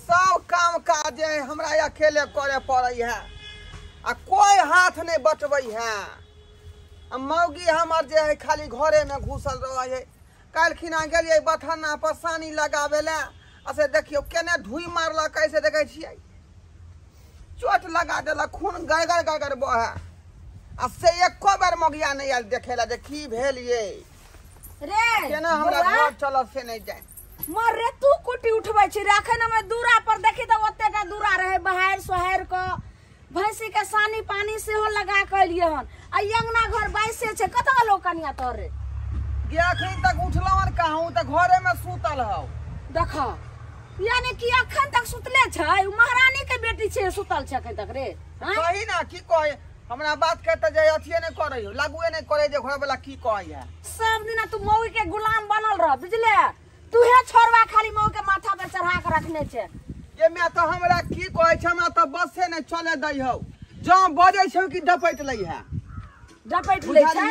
सब काम काज जे है हमरा अकेले करे पड़ै है आ कोई हाथ नहीं बटबै है। आ मौगी हमर जे है खाली घरे में घुसल रहे है। काल्हिखिना गेलियै बथाना पर सानी लगावे ला आ से देखियौ केने धुई मारलक, कैसे देखै छियै चोट लगा देलक, खून गड़गड़ गड़गड़ बहे आ से एको बेर मौगिया नहीं आयल देखे ला जे की भेल ये रे, केना हमरा घर चलत से नहीं जाए। मर रे तू कुटी उठबै छी रे, अखन हम दूरा पर देखी त ओतेटा दूरा रहे बहार सोहार क भैंसी के सानी पानी सेहो लगा के एलियै हन आ अंगना घर बाइसे छै, कतऽ गेलौ कनिया तोर रे? गे अखन तक उठलौ हन कहूं त घरे में सुतल हौ। देख यानी कि अखन तक सुतले छै, उ महारानी के बेटी छै सुतल छै अखन तक रे। कही ना की कहे हमरा बात कहते जे अथिए नहीं करे हो, लागुए नहीं करे जे घर वाला की कहे है। सब दिना तू मौगी के गुलाम बनल रह बुझले, तूहे छोड़वा खाली मौगी के माथा पर चढ़ा के रखने छै। ये मैं तो हमरा की कहे छै, हमरा तो बसे नहीं चले दै हौ, जँ बजै छै कि डपैट लै है। डपैट लै छै,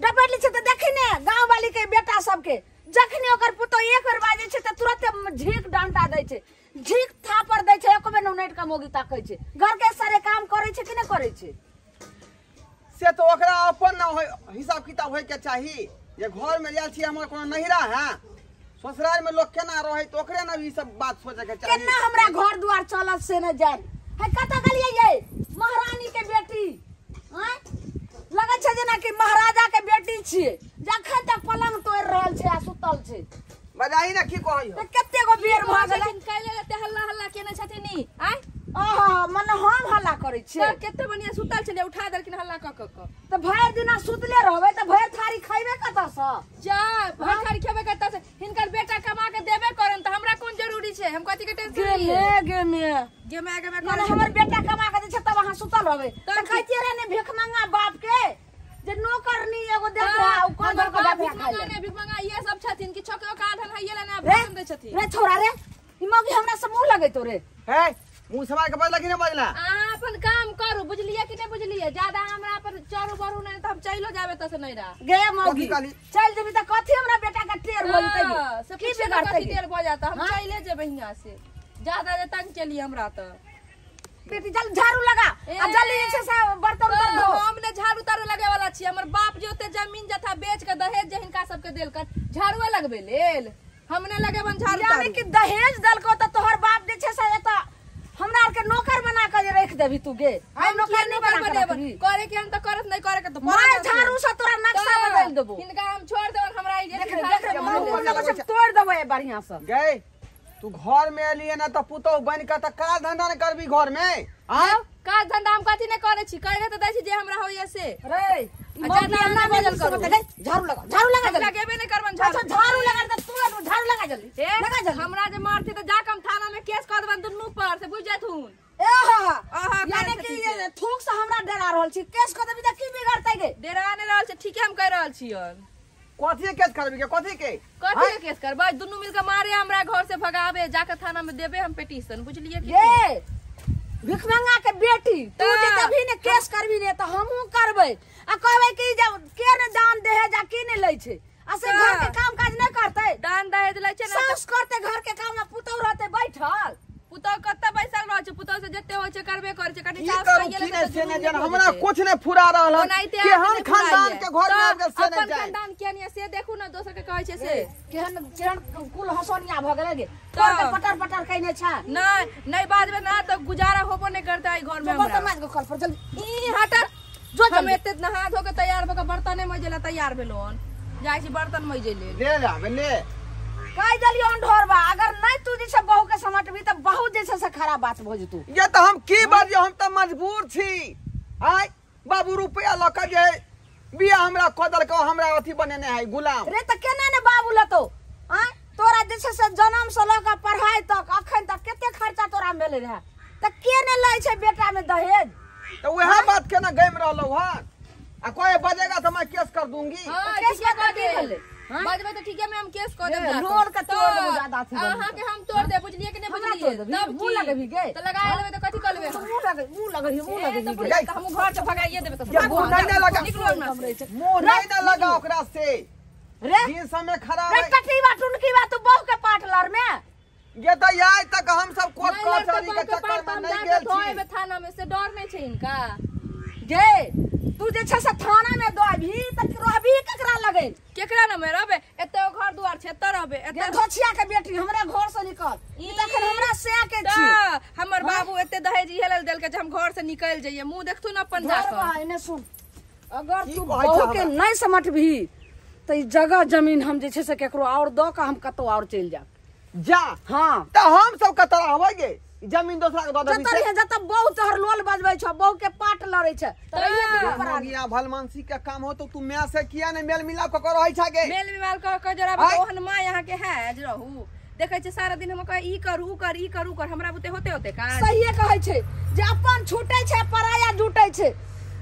डपैट लै छै त देखी ने गांव वाली के बेटा सबके जखनी ओकर पुतोह एक बेर बाजै छै त तुरंत झीक डंटा दै छै, झीक थापर दै छै, एको बेर उनैट के मौगी ताकै छै। घर के सारे काम करै छै कि नहि करै छै? से तो ओकरा अपन न होय हिसाब किताब होय के चाही जे घर में आयल छी हमर कोनो नहिरा है, ससुराल में लोग केना रहे तो ओकरे न ई सब बात सोचे के चाही। केना हमरा घर दुआर चलत से न जान है। कतऽ गेलियै ये महारानी के बेटी? हैं लगै छै जेना कि महाराजा के बेटी छियै, जखन तक पलंग तोड़ि रहल छै आ सुतल छै। बजाही ना की कहै हो त कते गो बेर भऽ गेलै कैले एते हल्ला हल्ला केने छथिन नी? आय आहा मने हम हल्ला करै छियै त कते बढ़िया सुतल छलै उठा देलखिन हल्ला क क क। त भरि दिना सुतले रहबै त भरि थारी खैबे कतऽ सँ? जा भरि थारी खेबै कतऽ से? हिनकर बेटा कमा के देबे करन त हमरा कोन जरूरी छै, हम कथी के टेंशन गे गे मे गे मे गे मे मने हमर बेटा कमा के दै छै तब अहाँ सुतल रहबै त कहतियै रे ने भिखमंगा बाप के जे नौकरनी एगो देत रहा उ कोन घर के बाप भीख मंगा ने भीख मंगा ये सब छथिन कि छोकरो का धन है ये ना भाषण दै छथिन। रे छोरा रे ई मौगी हमरा से मुंह लगैतो रे। हे मुंह समार के बजला कि नहीं बजला? अहाँ अपन काम करू बुझलियै कि नहीं बुझलियै, ज्यादा हमरा पर चरू बरू नहीं त हम चलो जाबे त से नहीं रहा। गे मौगी चल जेबी त कथी हमरा बेटा के टेर हो जतै की बिगड़तै? कथी टेर भ जाता, हम चले जेबै हियां से, ज्यादा जे तंग केली हमरा त। बेटी जल झाड़ू लगा आ जल्दी जे से बर्तन उतर धो। हम ने झाड़ू तारू लगे वाला छी, हमर बाप जे ओते जमीन जथा बेच के दहेज जे हिनका सबके देलकन झाड़ूए लगबे लेल, हम ने लगेबन झाड़ू। यानी कि दहेज देलको त तोहर बाप जे छै से एत हमरा आर के नौकर बना के जे रख देबी तू गे? हम नौकर नहीं बना के रखबी, करे के हम त करत नहीं, करे के त मार झाड़ू से तोरा नक्शा बदल देबो। हिनका हम छोड़ देबन, हमरा ई देख देख मुंह लगे छै तोड़ देबो बढ़िया से। गे तू घर में एलिए ना त पुतोह बन के त काज धंधा न करबी घर में? हां काज धंधा हम कथी नहीं करे छी, करे त दै छी जे हमरा होइए से। रे ई मौगी ना बदल करू, झाड़ू लगा झाड़ू लगा जल्दी। लगेबे नहीं करबन झाड़ू। अच्छा झाड़ू लगा त तू झाड़ू लगा जल्दी लगा जल्दी। हमरा जे मारती त जा कम थाना में केस कर देबन दुन्नू पर से, बुझ जाथुन। ए हा यानी कि थूक से हमरा डरा रहल छी, केस कर देबी त की बिगड़तै गे? डरा नै रहल छी, ठीके हम कह रहल छियन। कथी केस करबी के? कथी के कथी के केस करबै? दुन्नू मिल के मारे हमरा घर से भगाबे, जाके थाना में देबे हम पिटीशन, बुझलिए कि ये भिखमंगा के बेटी तू जे तभी ने केस करबी ने त हमहू करबै आ कहबै कि जब के ने दान दहेज आ की ने लै छै आ से घर के काम काज नहीं करतै? दान दहेज लै छै ना सास करतै घर के काम आ पुतोह रहतै बैठल। पुतोह कत्ता बैसल रहै छै, पुतोह से जते होइ छै करबे करै छै। कनि सास कहिए ले से ने जन हमरा कुछ ने फुरा रहल हन केहन खानदान के घर में आबि गेल से ने अपन जाए। खानदान केहन ये से देखू ना, दोसर के कहै छै से केहन केहन कुल हसनिया भ गेलै गे, तोर के पटर पटर कइने छै। नहीं नहीं बाजबे ना त गुजारा होबो नहीं करतै ई घर में हमरा। बर्तन माज के कल पर जल्दी ई हट जो हम एते नहा धो के तैयार भ के बर्तने मजै ला तैयार भेलोन, जाइ छी बर्तन मजै लेल। ले जा ले कह देलियो ढोरबा, अगर नहीं तू जैसे बहू के समटबी त बहुत जैसे से खराब बात भ जेतू। ये त हम की बाजियो, हम त मजबूर छी। आय बाबू रुपया ल के जे बियाह हमरा क देलको, हमरा अथी बनेने है गुलाम रे त केना ने बाबू लतो? आय तोरा जैसे से जन्म से ल के पढ़ाई तक अखन तक कते खर्चा तोरा भेलै रहे त के ने लै छै बेटा में दहेज? त वएह बात केना गम रहलो हन आ कोई बजेगा त मैं केस कर दूंगी। हां केस कर दी बजबै त ठीके में हम केस क देब, लोन के तोड़ देबो ज्यादा थी अहाँ के हम तोड़ दे, बुझलिए कि नहीं बुझलिए? तब मुंह लगबी गे त लगा लेबे त कथि क लेबे? मुंह लगे मुंह लगे मुंह लगे त हम घर से भगाइए देबे त मुंह नहीं ना लगा, मुंह नहीं ना लगा ओकरा से रे दिन समय खराब रे। कटी बा टुनकी बा तू बहू के पाट लर में गे त आइ तक हम सब कोर्ट कचहरी के चक्कर में नहीं गेल छी। थाना में से डर नहीं छै इनका। गे तू जे छै से थाना में दबी त रहबी केकरा लगे? केकरा न में रहबे? एते घर दुआर छै एते रहबे। एते धोछिया के बेटी हमरा घर से निकल। ई तखन हमरा से के छी। हमर बाबू एते दहेज इहे लेल देलके जे हम घर से निकल जइए। मुंह देखथु न अपन जा के। एने सुन, अगर तू बहू के नहीं समटबी त ई जगह जमीन हम जे छै से केकरो और द के हम कतौ और चलि जाब। जा। हां त हम सब कतौ रहबै गे? जमीन दोसरा के the देबी। जत जत बहु तोहर लोल बजबै छ, बहु के पाट लड़ै छ। त भलमानसी के काम हो तो तू my से किया नै मेल मिलाप क रहै छ गे? मेल मिलाप क क जरा ओहन मां यहां के है जे रहू। देखै छै सारा दिन हम कह ई कर ऊ कर ई कर ऊ कर, हमरा बुते होते होते काज। सहिए कहै छै जे अपन छूटै छै पराया जुटै छै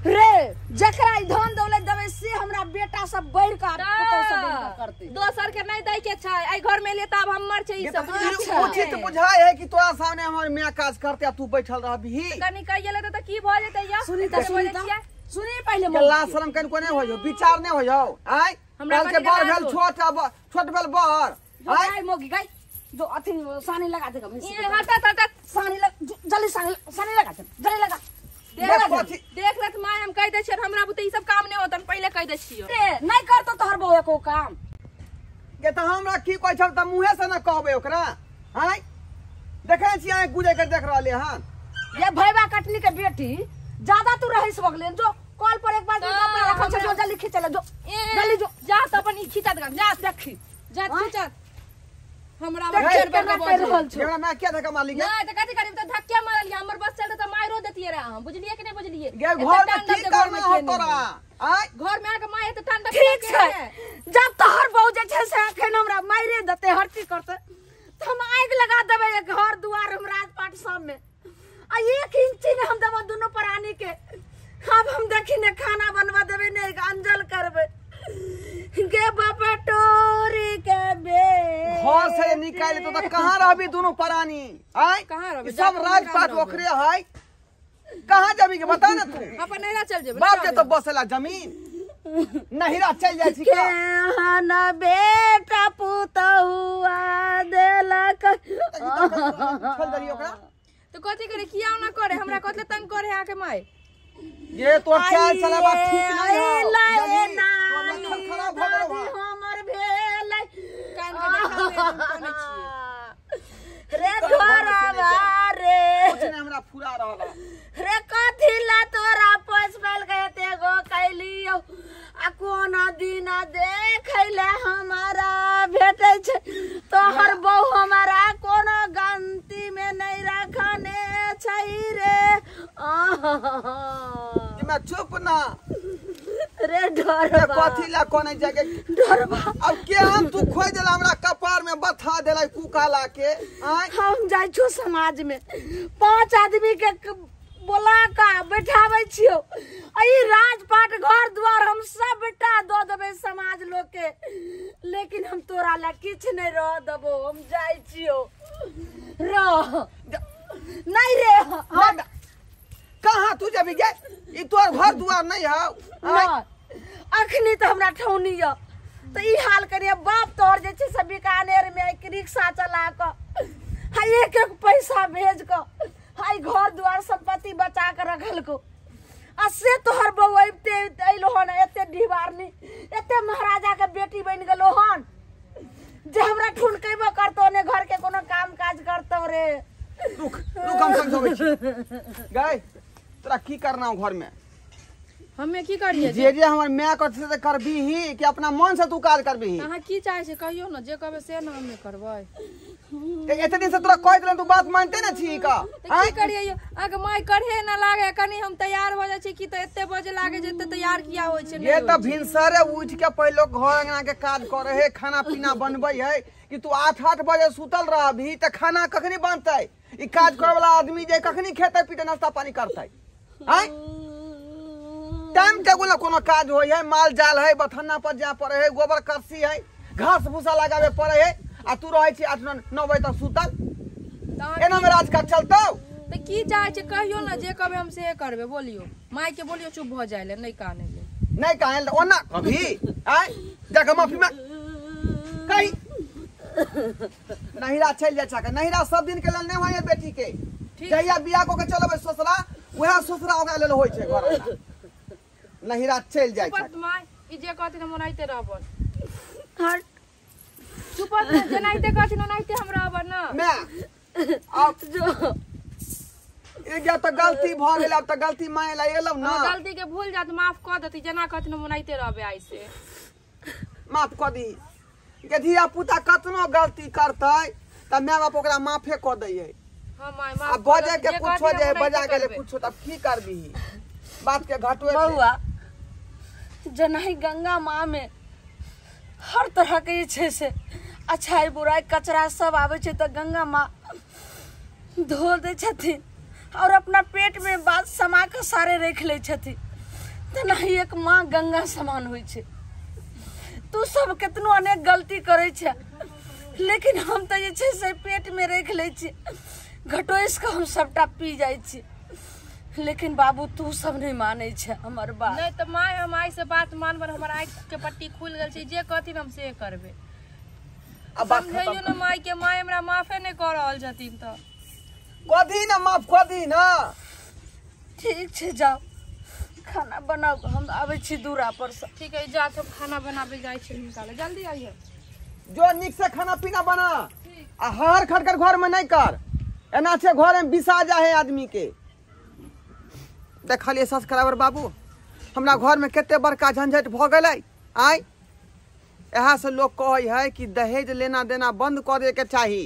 रे। जकरा ई धन दौलत देबै से हमरा बेटा सब बढ़ के पुतोह सब बढ़ के करतै। दोसर के नहीं दै के छै। एहि घर में ले त आब हमर छै ई सब। उचित बुझाय है कि तोरा सामने हमर my काज करते आ तू बैठल रहबही? कनी कहिए ले त की भ जेतै या? सुनी त सुनी त सुनी पहिले मोगी के शरम कन कोने हो जो विचार नै हो जो। आय हमरा के बर भेल छोट, अब छोट भेल बर। आय मोगी गाय जो अथि सानी लगा दे। ई हटत हटत सानी लग जल्दी सानी लगा दे जल्दी लगा। देख लत my हम कह दै छियै हमरा बुते ई सब काम नै होतन, पहिले कह दै छियै। रे नै करतो तोहर बहू एको काम। के त हमरा की कहै छौ त मुहे से न कहबै ओकरा। आय देखै छी आय गुजर के देख रहले हन। ये भैया कटनी के बेटी ज्यादा तू रहिस बगले जो कॉल पर एक बार कपड़ा रखल छै जो जल्दी खींच ले जो जल्दी जो जा त अपन ई खींचत जा देखी जा खींचत। हमरा बच्चे पर कर रहल छौ। हमरा my के धक्का मारली गे? नै त कथि करी त धक्का मारलियै। हमर बस चलते त माइरो देतियै रे हम, बुझलियै कि नै बुझलियै? गे घर में की करना हो तोरा? आय घर में आके my त ठंडा ठीक छै। जब तोहर बहू जे छै से अखन हमरा माइरे देतै हर चीज करतै त हम आगि लगा देबै घर दुआर हम राजपाट सब में। आ एक इंची ने हम देबो दुनू प्राणी के। अब हम देखी ने खाना बनवा देबै ने अंजल करबै गे बाबा टोरी के बे। घर से निकाल तो त कहां रहबी दोनों प्राणी? आय कहां रहबी? सब राजपाट ओकरे है। कहां जाबी के बता ना तू? अपन नहिरा चल जेबे। बाप के तो बसेला जमीन नहिरा चल जाय छी का? केहन बेटा पुतहुआ देलक। चल दरी ओकरा तो कथि करे किया ना करे हमरा कथि तंग करे आके my? ये तोर चाल चलाबा ठीक नहीं हो। तोर लक्षण खराब भ गेलौ। हमर भेलै कान के देखाबै हम कोने छियै रे घरवा रे। कुछ नै हमरा फुरा रहल रे। कथि ला तोरा पैस पैल के एते गो कैलियौ आ कोना दिन देखैले हमारा भेटै छै। तोहर बहू हमारा कोनो गलती में नहीं रखने छै रे। मैं चुप ना रे डरबा कथि ला कोने जगह डरबा। अब के हम तू खोइ देला हमरा कपार में बथा देला कुकाला के। आय हम जाइ छो समाज में 5 आदमी के बोला का बैठाबै छियो। ई राजपाट घर द्वार हम सब बेटा दऽ देबै समाज लोग के, लेकिन हम तोरा ला किछ नहीं रह देबो। हम जाइ छियो रह नहीं रे। हम कहाँ तू जबी गे? ई तोर घर दुआर नहीं हौ। अखनी तो हमरा ठौनी य त ई हाल करिए। बाप तोहर जे छै से बीकानेर में एक रिक्शा चला क हाय एक एक पैसा भेज क हाय घर दुआर संपत्ति बचा के रखलको। आ से तोहर बहू अबिते अइलो हन एते ढिबारनी एते महाराजा के बेटी बनि गेलो हन जे हमरा ठुनकेबो करतो ने घर के कोनो काम काज करतो रे। रुक रुक हम समझाबै छी गै तोरा की करना हो घर में? हमे की करिए जे जे हमर my करते से करबीही कि अपना मन से तू काज करबीही? अहाँ की चाहे छै कहियो न, जे कहबै से न हमे करबै। एते दिन से तोरा कह देलन तू बात मानते न छी का? त की करिए यो अहाँके my करहे न लागे। कनी हम तैयार भ जाइ छी की त एते बजे लागे जे एते तैयार किया होइ छै? ये त भिनसरे उठ के पहिले घर अंगना के काज करे है, खाना पीना बनबै है कि तू 8-8 बजे सुतल रहबी त खाना कखनी बनतै? ई काज करे वाला आदमी जे कखनी खेतै पीतै नाश्ता पानी करतै? आय टाइम टेबुल ना कोनो काज होय है। माल जाल है, बथन्ना पर जाय पड़े है, गोबर करसी है, घास भूसा लगावे पड़े है आ तू रहै छी 8-9 बजे तक सुतल। एना में राज काज चलतौ? त की चाहे छै कहियो न, जे कहबै हम से करबै। बोलियो my के बोलियो चुप भ जाय ले, नहीं काने ले नहीं काने ले ओना कभी। आय जाके माफी मांग कही। नहिरा चलि जाइ छै, नहिरा सब दिन के लेल नहि होइ बेटी के। जहिया बियाह कऽ के चलबै ससुरा, वएह ससुरा ओकरा लेल होइ छै घर। नहिरा चलि जाइ छै। माय ई जे कहथिन हम ओनाहिते रहबन। हट चुप जेनाहिते कहथिन ओनाहिते हम रहबन ना। माय आब जो एक तऽ गलती भऽ गेल, आब तऽ गलती माय ला एलहुँ ना। गलती के भूल जात, माफ कऽ देती, जेना कहथिन हम ओनाहिते रहबै। आइ से माफ कऽ दी के धिया पुता कतनो गलती करतै तऽ माय बाप ओकरा माफे कऽ दै है। हां my आ माफ बजे के कुछो जे बजा गेलै कुछो तब की करबी, बात के घटवे। बौआ जेनाही गंगा माँ में हर तरह के जे छै से अच्छाई बुराई कचरा सब आबै छै तऽ गंगा माँ धो दै छथिन और अपना पेट में बात समा के सारे रख लै छथिन। तेनाही एक माँ गंगा समान होइ छै। तू सब केतनो अनेक गलती करै छै, लेकिन हम तऽ जे छै से पेट में रख लै छी, घटोसि कऽ हम सबटा पी जाइ छी। लेकिन बाबू तू सब नहीं मानै छै हमर बात। नहीं तऽ my हम आइ से बात मानबन, हमर आँखि के पट्टी खुलि गेल छै, जे कहथिन हम से करबै। समझैयो ने माय के, माय हमरा माफे नहीं कऽ रहल छथिन। तऽ कऽ दी ना, माफ कऽ दी ना। ठीक छै जाओ खाना बनाउ, हम आबै छी दूरा पर से। ठीक है जा, हम खाना बनाबे जाइ छी हिनका लए, जल्दी आइए। जो नीक से खाना पीना बना आ हर खटकर घर में नहीं कर, एना छै घर में बिसा जा है आदमी के। देखलिए सब्सक्राइबर बाबू, हमरा घर में कते बड़का झंझट भऽ गेलै। आइ इएह से लोग कहै है कि दहेज लेना देना बंद करे के चाही।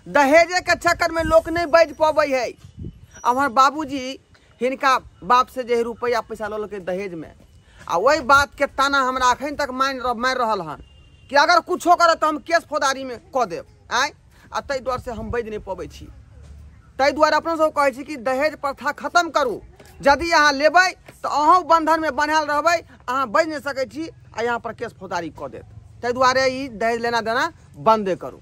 दहेजे के चक्कर में लोग नहीं बाजि पबै है। हमर बाबूजी हिनका बाप से जे रुपया पैसा लऽ लेलकै दहेज में, आ ओहि बात के ताना हमरा अखन तक मारि रहल हन कि अगर कुछो करत तऽ हम केस फौजदारी में कऽ देब। आँय आ ताहि दुआरे से हम बाजि नहि पबै छी। ताहि दुआरे अपना सब कहै छी कि दहेज प्रथा खत्म करू। यदि अहाँ लेबै तऽ अहूँ बंधन में बन्हायल रहबै, अहाँ बाजि नहि सकै छी आ यहाँ पर केस फौजदारी कऽ देत। ताहि दुआरे ई दहेज लेना देना बंदे करू।